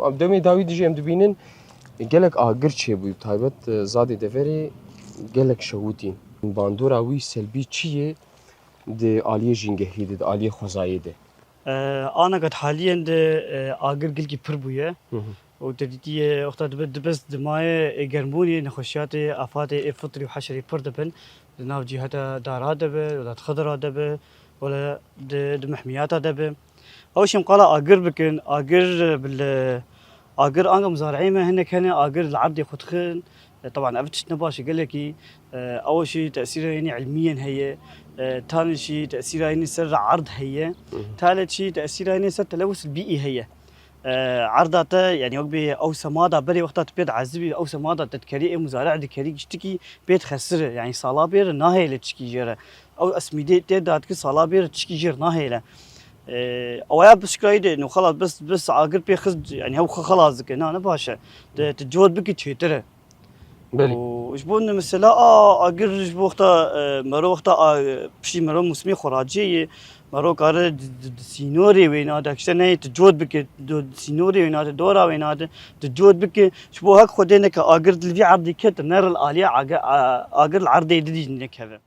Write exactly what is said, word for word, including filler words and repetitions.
Em demê dawî dijî em dibînin gelek agir çêbû, taybet, e, zadê deverê gelek şewitîn. Bandora wî selbî çi yê di aliyê jîngehî de, di aliyê xwezayê de? E, Ana gat haliyen de, e, agir gilkî pir bûye. Hı hı. Û te dîtiye wexta dibe, dibes dimayê, e, germbûnê, nexweşiyatê, afatê, ê fitrî û heşerî pir dibin. Di nav ciheta dara de be, wela di xidira de be, wela di, di mehmiyata de be. Ew şîm qala agir bikin, agir, e, bil, e, agir anga muzari'ê me hinek hene, agir li erdê xwe dixin. E, teban ev tişt ne baş e gelekî. E, ew şî tesîra yenî ilmiyen heye. E, tanê şî tesîra yenî ser erd heye. Hı hı. Tale şî tesîra yenî ser telewus bîî heye. E, erda te, yani wek bê ew semada berê wexta tu pê diezibî, ew semada te dikerî, ê muzari'ê dikerî, giştikî pê dixesire, yani sala bêre nahêle çikî jê re. Ew esmîdê tê dadikir sala bêre çikî jê re nahêle. E, ew ya bişkayî de, no xelas bes, bes agir pê xist, yani hew xwe xelas dike, na ne baş e. Te, te cot bikî çêtir e. Belê. Û ji bo ne mesela a, agir ji bo wexta, e, mero wexta a, piştî mero mûsimê xwe raciyê ye, mero kare di, di, di sînorê wê nade, işte neyê tu cot bike, di, di sînorê wê nade, dora wê nade, tu cot bike. Ji bo hek Xwedê neke agir di vî erdî ket, nere li aliyê age-, a, agir li erdê didî nekeve.